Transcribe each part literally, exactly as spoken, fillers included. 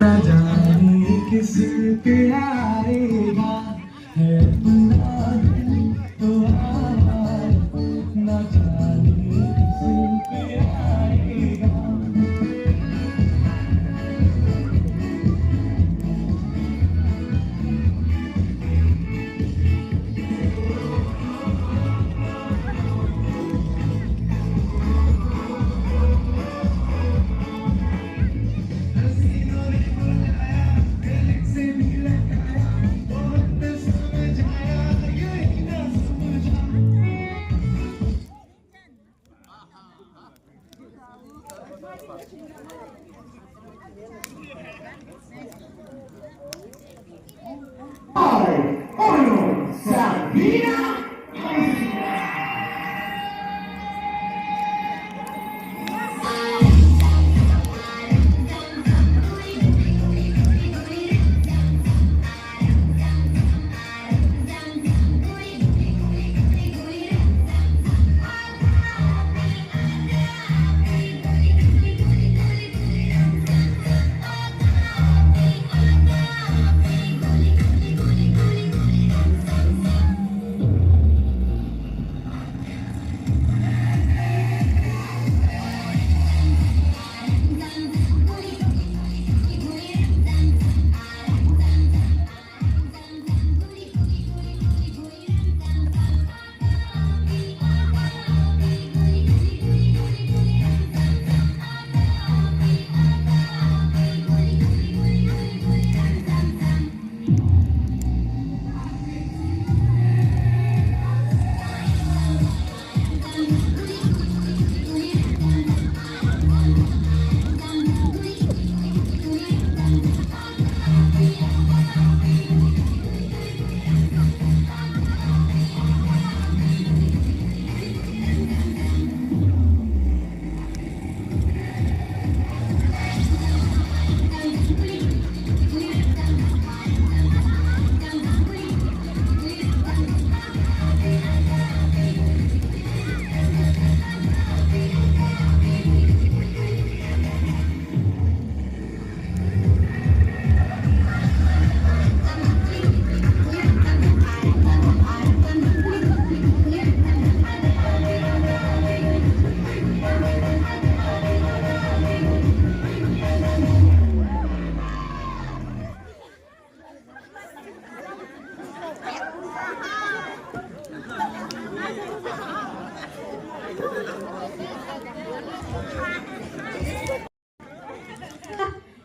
जाने किस पे आएगा, है अपना दिल तो आवारा, ना जाने किस पे आएगा।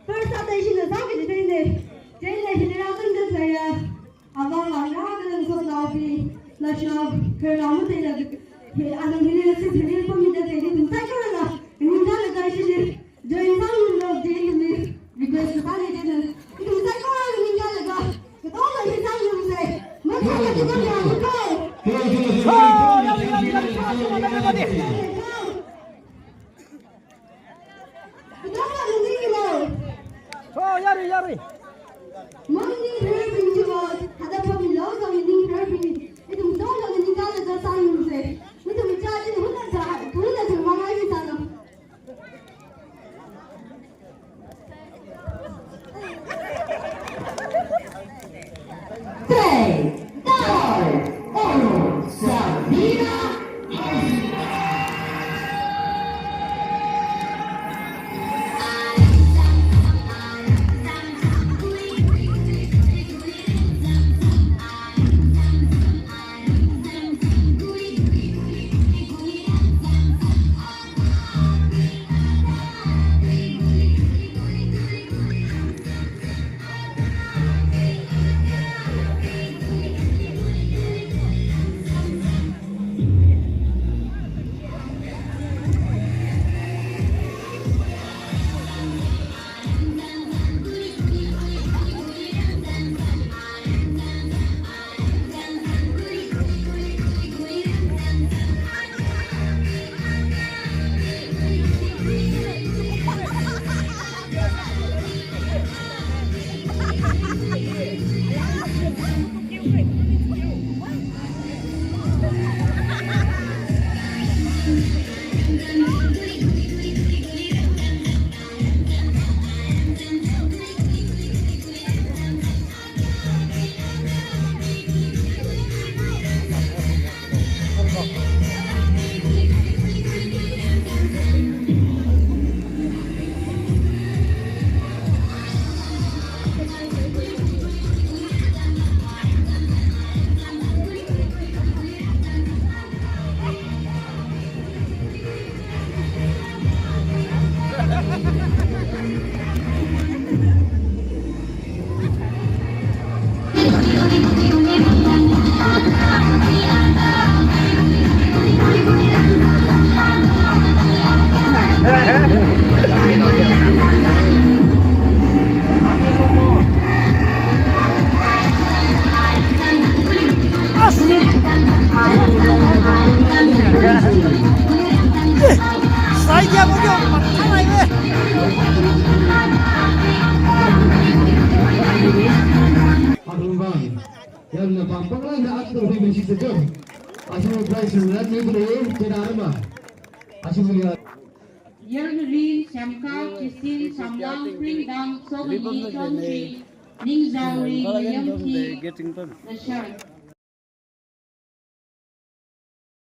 First attention na sāki jitene. Jene hili rākhangatha ya. Avāva̱ rākhangatha sotnaobing. Lashinaobing, khararnaobing teila. He, anang hili si hili pamida teila. Ithum saikorala ningkalaga shili join sāngarumlu, jitene request sāki jitene. Ithum saikorala ningkalaga katonga hi sāngarumsa. Mathāda katonga hi ko. Oh, yari, yari, yari, yari, yari. Oh, yari, yari. Three, two, one, Sabina. Ashi hui mishi sejong. Ashi hui prize ran ni tuli, tena rama. Ashi hui ya. Yarnrin, Semkha, Chisin, Samlang, Pringdang, Soknyi, Chongshi, Ningzauri, Mayamthi, Nashar.